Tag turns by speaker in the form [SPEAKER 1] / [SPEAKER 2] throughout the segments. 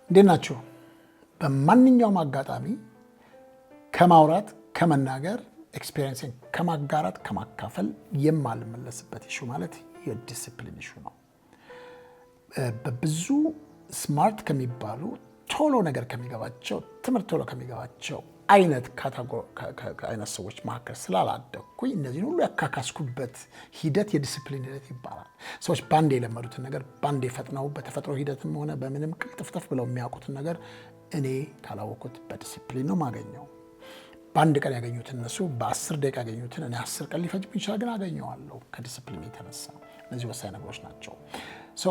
[SPEAKER 1] እንዴት ናችሁ? በማንኛውም አጋጣሚ ከማውራት፣ ከመናገር፣ experience ን ከማጋራት፣ ከማካፈል የማልመለስበት issue ማለት የ discipline issue ነው። በብዙ smart ከሚባሉ፣ ቶሎ ነገር ከሚገባቸው፣ ትምህርት ቶሎ ከሚገባቸው አይነት ሰዎች መካከል ስላላደግኩኝ እነዚህን ሁሉ ያካካስኩበት ሂደት የዲስፕሊን ሂደት ይባላል። ሰዎች ባንዴ የለመዱትን ነገር፣ ባንዴ ፈጥነው በተፈጥሮ ሂደትም ሆነ በምንም ቅልጥፍጥፍ ብለው የሚያውቁትን ነገር እኔ ካላወቅኩት በዲስፕሊን ነው ማገኘው። በአንድ ቀን ያገኙትን እነሱ በ10 ደቂቃ ያገኙትን እኔ 10 ቀን ሊፈጅብኝ ይችላል፣ ግን አገኘዋለሁ ከዲስፕሊን የተነሳ። እነዚህ ወሳኝ ነገሮች ናቸው። So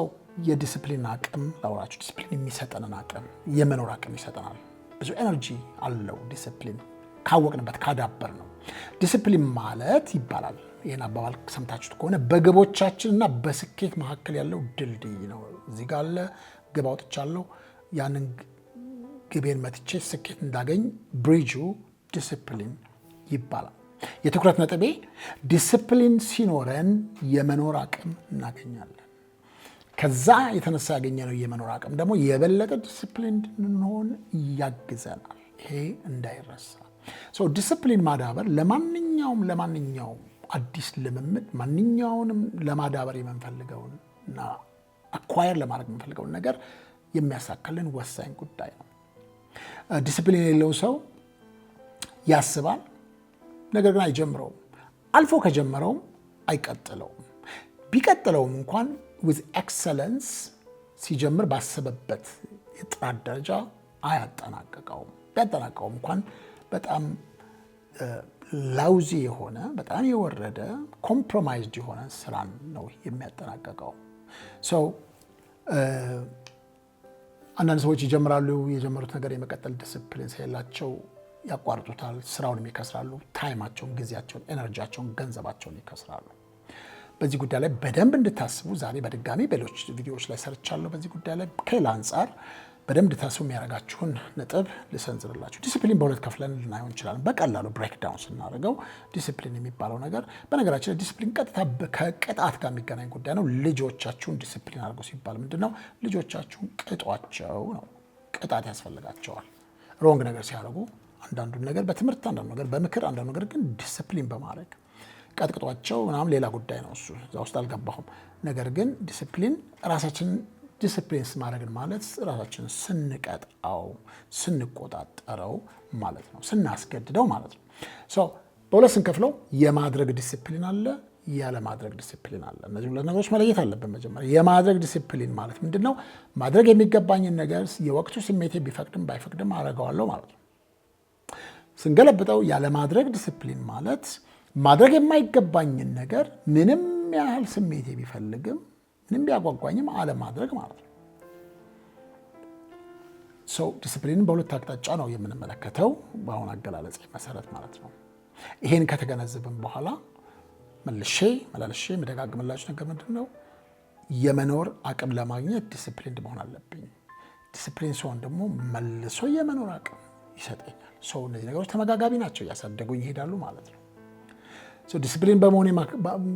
[SPEAKER 1] የ discipline አቅም ላውራችሁ። ዲስፕሊን የሚሰጠንን አቅም የመኖር አቅም ይሰጠናል። ብዙ energy አለው ዲስፕሊን ካወቅንበት፣ ካዳበርነው። ዲስፕሊን ማለት ይባላል። ይህን አባባል ሰምታችሁት ከሆነ በግቦቻችንና በስኬት መካከል ያለው ድልድይ ነው። እዚህ ጋር አለ፣ ግብ አውጥቻለሁ። ያንን ግቤን መትቼ ስኬት እንዳገኝ bridge ኡ discipline ይባላል። የትኩረት ነጥቤ ዲስፕሊን ሲኖረን የመኖር አቅም እናገኛለን። ከዛ የተነሳ ያገኘነው የመኖር አቅም ደግሞ የበለጠ ዲስፕሊን እንድንሆን ያግዘናል። ይሄ እንዳይረሳ። ዲስፕሊን ማዳበር ለማንኛውም አዲስ ልምምድ፣ ማንኛውንም ለማዳበር የምንፈልገውን እና acquire ለማድረግ የምንፈልገውን ነገር የሚያሳካልን ወሳኝ ጉዳይ ነው። ዲስፕሊን የሌለው ሰው ያስባል፣ ነገር ግን አይጀምረውም። አልፎ ከጀመረውም አይቀጥለውም። ቢቀጥለውም እንኳን with excellence ሲጀምር ባሰበበት የጥራት ደረጃ አያጠናቅቀውም። ቢያጠናቅቀውም እንኳን በጣም lousy የሆነ፣ በጣም የወረደ፣ compromised የሆነ ስራን ነው የሚያጠናቅቀው። So አንዳንድ ሰዎች ይጀምራሉ። የጀመሩት ነገር የመቀጠል ዲስፕሊን ስለሌላቸው ያቋርጡታል። ስራውንም ይከስራሉ። Time ኣቸውን፣ ጊዜያቸውን፣ energy ያቸውን፣ ገንዘባቸውን ይከስራሉ። በዚህ ጉዳይ ላይ በደንብ እንድታስቡ ዛሬ በድጋሚ በሌሎች ቪዲዮዎች ላይ ሰርቻለሁ። በዚህ ጉዳይ ላይ ከሌላ አንጻር በደንብ እንድታስቡ የሚያደርጋችሁን ነጥብ ልሰንዝርላችሁ። ዲስፕሊን በሁለት ከፍለን ልናየው እንችላለን። በቀላሉ break down ስናደርገው ዲስፕሊን የሚባለው ነገር፣ በነገራችን ላይ ዲስፕሊን ቀጥታ ከቅጣት ጋር የሚገናኝ ጉዳይ ነው። ልጆቻችሁን ዲስፕሊን አድርገው ሲባል ምንድን ነው? ልጆቻችሁን ቅጧቸው ነው። ቅጣት ያስፈልጋቸዋል። Wrong ነገር ሲያደርጉ አንዳንዱን ነገር በትምህርት፣ አንዳንዱ ነገር በምክር፣ አንዳንዱ ነገር ግን ዲስፕሊን በማድረግ ቀጥቅጧቸው ምናምን ሌላ ጉዳይ ነው። እሱ እዛ ውስጥ አልገባሁም። ነገር ግን ዲስፕሊን፣ ራሳችንን ዲስፕሊን ማድረግን ማለት ራሳችንን ስንቀጣው፣ ስንቆጣጠረው ማለት ነው፣ ስናስገድደው ማለት ነው። So በሁለት ስንከፍለው የማድረግ ዲስፕሊን አለ፣ ያለማድረግ ዲስፕሊን አለ። እነዚህ ሁለት ነገሮች መለየት አለብን። መጀመሪያ የማድረግ ዲስፕሊን ማለት ምንድን ነው? ማድረግ የሚገባኝን ነገር የወቅቱ ስሜቴ ቢፈቅድም ባይፈቅድም አደርገዋለሁ ማለት ነው። ስንገለብጠው ያለማድረግ ዲስፕሊን ማለት ማድረግ የማይገባኝን ነገር ምንም ያህል ስሜቴ ቢፈልግም፣ ምንም ቢያጓጓኝም አለማድረግ ማለት ነው። So discipline ን በሁለት አቅጣጫ ነው የምንመለከተው በአሁን አገላለጽ መሰረት ማለት ነው። ይሄን ከተገነዘብን በኋላ መልሼ መላልሼ የምደጋግምላችሁ ነገር ምንድን ነው? የመኖር አቅም ለማግኘት disciplined መሆን አለብኝ። ዲስፕሊን ሲሆን ደግሞ መልሶ የመኖር አቅም ይሰጠኛል። So እነዚህ ነገሮች ተመጋጋቢ ናቸው፣ እያሳደጉኝ ይሄዳሉ ማለት ነው። ዲስፕሊን በመሆኔ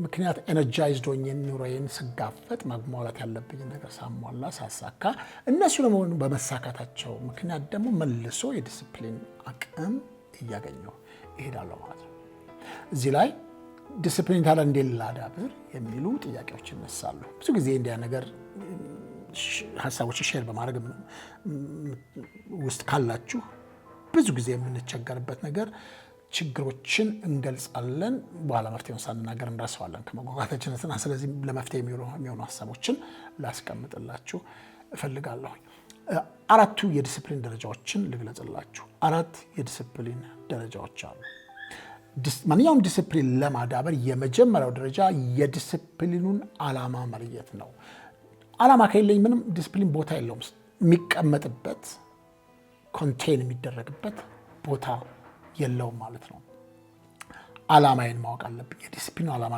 [SPEAKER 1] ምክንያት energized ሆኜ ኑሮዬን ስጋፈጥ፣ ማሟላት ያለብኝን ነገር ሳሟላ፣ ሳሳካ፣ እነሱ ደግሞ በመሳካታቸው ምክንያት ደግሞ መልሶ የዲስፕሊን አቅም እያገኘሁ እሄዳለሁ ማለት ነው። እዚህ ላይ ዲስፕሊን ታዲያ እንዴት ላዳብር የሚሉ ጥያቄዎች ይነሳሉ። ብዙ ጊዜ እንዲያ ነገር ሀሳቦችን share በማድረግ ውስጥ ካላችሁ ብዙ ጊዜ የምንቸገርበት ነገር ችግሮችን እንገልጻለን፣ በኋላ መፍትሄውን ሳንናገር እንረሳዋለን ከመጓጓታችን። ስለዚህ ለመፍትሄ የሚሆኑ ሀሳቦችን ላስቀምጥላችሁ እፈልጋለሁ። አራቱ የዲስፕሊን ደረጃዎችን ልግለጽላችሁ። አራት የዲስፕሊን ደረጃዎች አሉ። ማንኛውም ዲስፕሊን ለማዳበር የመጀመሪያው ደረጃ የዲስፕሊኑን ዓላማ መለየት ነው። ዓላማ ከሌለኝ ምንም ዲስፕሊን ቦታ የለውም። የሚቀመጥበት፣ contain የሚደረግበት ቦታ የለውም ማለት ነው። ዓላማዬን ማወቅ አለብኝ። የዲስፕሊኑ ዓላማ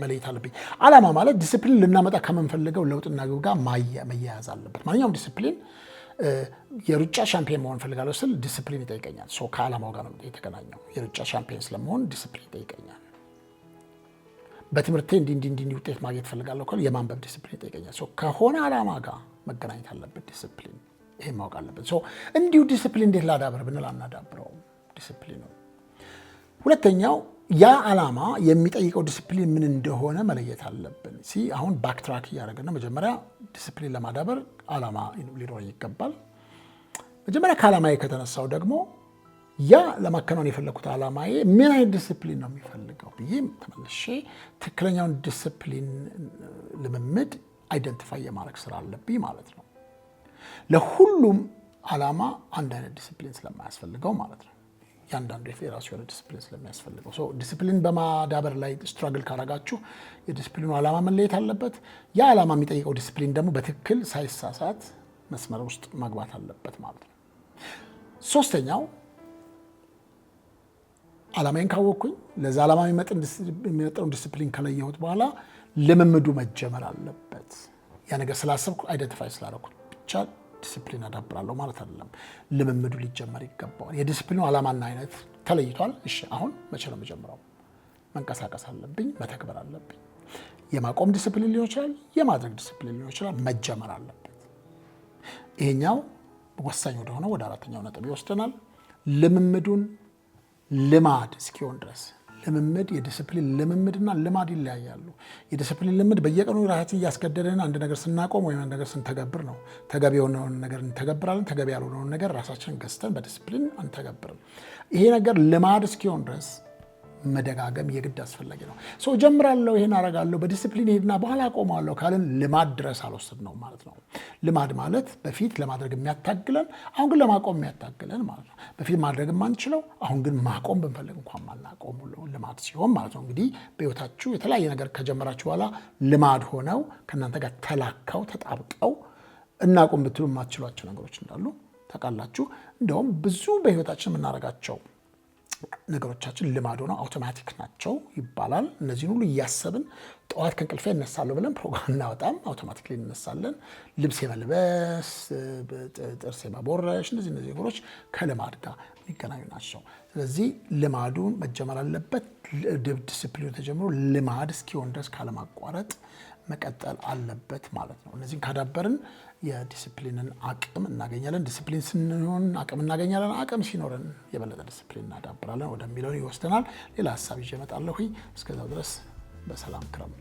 [SPEAKER 1] መለየት አለብኝ። ዓላማ ማለት ዲስፕሊን ልናመጣ ከምንፈልገው ለውጥና ግብ ጋር መያያዝ አለበት። ማንኛውም ዲስፕሊን፣ የሩጫ ሻምፒዮን መሆን እፈልጋለሁ ስል ዲስፕሊን ይጠይቀኛል። So ከዓላማው ጋር ነው የተገናኘው። የሩጫ ሻምፒዮን ስለመሆን ዲስፕሊን ይጠይቀኛል። በትምህርቴ እንዲህ እንዲህ እንዲህ ውጤት ማግኘት እፈልጋለሁ ካልኩ የማንበብ ዲስፕሊን ይጠይቀኛል። So ከሆነ ዓላማ ጋር መገናኘት አለበት ዲስፕሊን። ይሄን ማወቅ አለብን። So እንዲሁ ዲስፕሊን እንዴት ላዳብር ብንል አናዳብረውም ዲስፕሊኑ። ሁለተኛው ያ ዓላማ የሚጠይቀው ዲስፕሊን ምን እንደሆነ መለየት አለብን። See፣ አሁን backtrack እያደረግን ነው። መጀመሪያ ዲስፕሊን ለማዳበር ዓላማ ሊኖር ይገባል። መጀመሪያ ከዓላማዬ ከተነሳው ደግሞ ያ ለማከናወን የፈለግኩት ዓላማዬ ምን አይነት ዲስፕሊን ነው የሚፈልገው ብዬ ተመልሼ ትክክለኛውን ዲስፕሊን ልምምድ identify የማድረግ ስራ አለብኝ ማለት ነው። ለሁሉም ዓላማ አንድ አይነት ዲስፕሊን ስለማያስፈልገው ማለት ነው። ያንዳንዱ የራሱ የሆነ ዲስፕሊን ስለሚያስፈልገው፣ so ዲስፕሊን በማዳበር ላይ struggle ካረጋችሁ የዲስፕሊኑ ዓላማ መለየት አለበት። ያ ዓላማ የሚጠይቀው ዲስፕሊን ደግሞ በትክክል ሳይሳሳት መስመር ውስጥ መግባት አለበት ማለት ነው። ሶስተኛው፣ ዓላማዬን ካወቅኩኝ፣ ለዛ ዓላማ የሚመጥነውን ዲስፕሊን ከለየሁት በኋላ ልምምዱ መጀመር አለበት። ያ ነገር ስላሰብኩ፣ identify ስላደረኩት ብቻ ዲስፕሊን አዳብራለሁ ማለት አይደለም። ልምምዱ ሊጀመር ይገባዋል። የዲስፕሊኑ ዓላማና አይነት ተለይቷል። እሺ፣ አሁን መቼ ነው የምጀምረው? መንቀሳቀስ አለብኝ፣ መተግበር አለብኝ። የማቆም ዲስፕሊን ሊሆን ይችላል፣ የማድረግ ዲስፕሊን ሊሆን ይችላል። መጀመር አለበት። ይሄኛው ወሳኝ ወደሆነው ወደ አራተኛው ነጥብ ይወስደናል። ልምምዱን ልማድ እስኪሆን ድረስ። ልምምድ፣ የዲስፕሊን ልምምድና ልማድ ይለያያሉ። የዲስፕሊን ልምድ በየቀኑ ራሳችን እያስገደድን አንድ ነገር ስናቆም ወይም አንድ ነገር ስንተገብር ነው። ተገቢ የሆነውን ነገር እንተገብራለን። ተገቢ ያልሆነውን ነገር ራሳችንን ገዝተን በዲስፕሊን አንተገብርም። ይሄ ነገር ልማድ እስኪሆን ድረስ መደጋገም የግድ አስፈላጊ ነው። So ጀምራለሁ፣ ይሄን አረጋለሁ፣ በዲስፕሊን ሄድና በኋላ አቆመዋለሁ ካልን ልማድ ድረስ አልወሰድነውም ማለት ነው። ልማድ ማለት በፊት ለማድረግ የሚያታግለን፣ አሁን ግን ለማቆም የሚያታግለን ማለት ነው። በፊት ማድረግ የማንችለው፣ አሁን ግን ማቆም ብንፈልግ እንኳን ማናቆም ልማድ ሲሆን ማለት ነው። እንግዲህ በሕይወታችሁ የተለያየ ነገር ከጀመራችሁ በኋላ ልማድ ሆነው ከእናንተ ጋር ተላከው፣ ተጣብቀው እናቁም ብትሉ የማትችሏቸው ነገሮች እንዳሉ ታውቃላችሁ። እንደውም ብዙ በሕይወታችን የምናደርጋቸው ነገሮቻችን ልማድ ሆነው አውቶማቲክ ናቸው ይባላል። እነዚህን ሁሉ እያሰብን ጠዋት ከእንቅልፌ እነሳለሁ ብለን ፕሮግራም እናወጣም፣ automatically እንነሳለን። ልብስ የመልበስ፣ ጥርስ የመቦረሽ፣ እነዚህ ነገሮች ከልማድ ጋር የሚገናኙ ናቸው። ስለዚህ ልማዱን መጀመር አለበት። ዲስፕሊኑ ተጀምሮ ልማድ እስኪሆን ድረስ ካለማቋረጥ መቀጠል አለበት ማለት ነው። እነዚህን ካዳበርን የዲስፕሊንን አቅም እናገኛለን። ዲስፕሊን ስንሆን አቅም እናገኛለን። አቅም ሲኖረን የበለጠ ዲስፕሊን እናዳብራለን ወደሚለውን ይወስደናል። ሌላ ሀሳብ ይዤ እመጣለሁ። እስከዛው ድረስ በሰላም ክረሙ።